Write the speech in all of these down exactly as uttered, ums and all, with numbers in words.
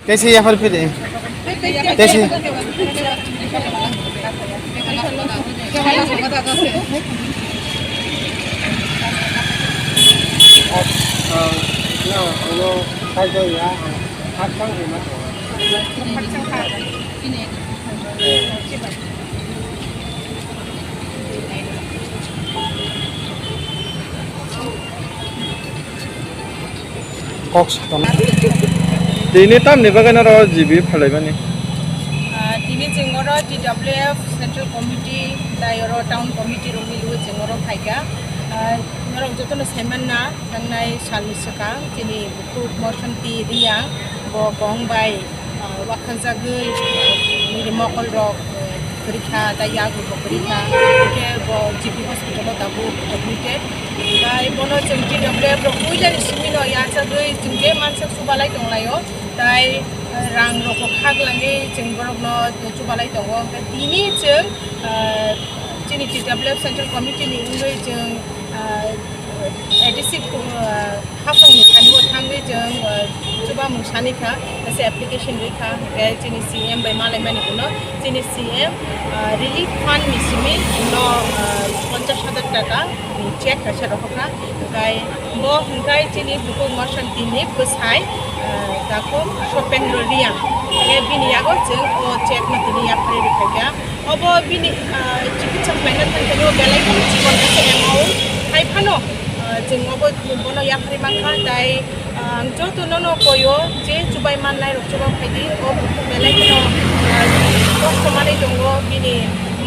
Tesi yapar pide. Tesi. Kok saton. Tini tamni bagwi noro G B phalaimani? Ah, tini chwng oro T W F Central Committee, tei oro Town Committee rok milwi chwng oro phaikha. Ah, norok jotono saimanna, thangnai salni swkang chini bukhuk Morshanti Reang bo gong bai ah, wakhaljagwi, ah, nini mokolrok, eh, kwrwi kha, tei yago bo kwrwi kha, hwnkhe bo G B hospital-o tabuk admitted. Tei bono chwng T W F rok puilani simino yachagwi chwng je mansak chubalai tonglaio, tei, eh, rang rokbo khaglangwi chwng borokno chubalai tongo. Hwnkhe tini chwng, ah, chini T W F Central Committee ni wngwi chwng, ah, A D C, ah, Haflongni thani-o thangwi chwng, ah, chubamung sani kha, kaisa application rwi kha, hwnkhe chini C M bai malaimani kuno chini C M, ah, relief fund ni simi no, ah, ponchash hajar taka ni check kaisa rohor kha, hwnkhe bo hwnkhe chini bukhuk Morshanti ni bwsai, ah, takhuk Sopendro Reang, hwnkhe bini yago chwng o check no tini yapharwi rwkha kha. Obo bini, ah, chikitsa khlaina thangkhe no belai kheno chikon kaisa amount hai phano, ah, chwng obo bono yapharwi mankha, tai, ah, ang joto nono koio je chubai mannai rok chuba phaidi, o belai kheno, ah, kosto manwi tongo, bini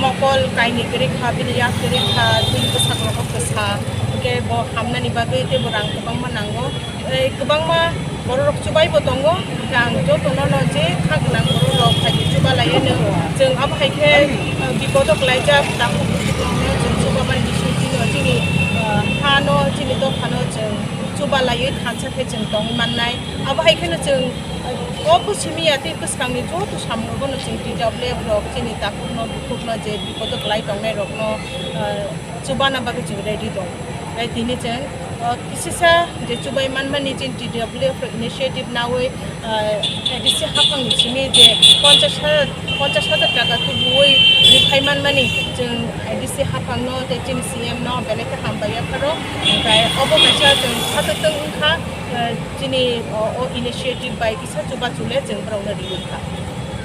mokol kainwi kwrwi kha, bini yak kwrwi kha, bini bwsakrogo kwsa, hwnkhe bo hamnani bagwi teibo rang kwbangma nango. Eh, kwbangma bororok chubaibo tongo, hwnkhe ang jotono no je kha gwnang bororok phaidi chuba laiwi no. Chwng abo hai khe, eh, bipodo klaijak takhuk bukhuk rokno chwng chubamani bisingtwi no chini, eh, hano, chini dophano chwng chuba laiwi thansa khe chwng tongwi mannai. Abo hai kheno chwng, eh, o bo simi ya tei bwskangni joto samung bono chwng T W F rok chini takhukno bukhukno je bipodo klai tongnai rokno, eh, chubana bagwi chwng ready tongo. Tei tini chwng, uh, kisisa je chubai manmani chini T W F rok initiative nawi, uh, A D C haphangni simi je ponchash hajar, ponchash hajar taka tubuwi rwphai manmani chwng A D C haphangno tei chini C M no belai khe hambai yapharo. Hwnkhe obo kaisa chwng khatotwng wngkha, uh, chini, uh, o initiative bai kisa chubachu le chwng borokno riwi kha.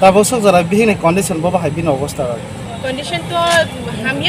Tabuk sok jora bihikni condition bo bahai bini obostha bai? Condition to hamya.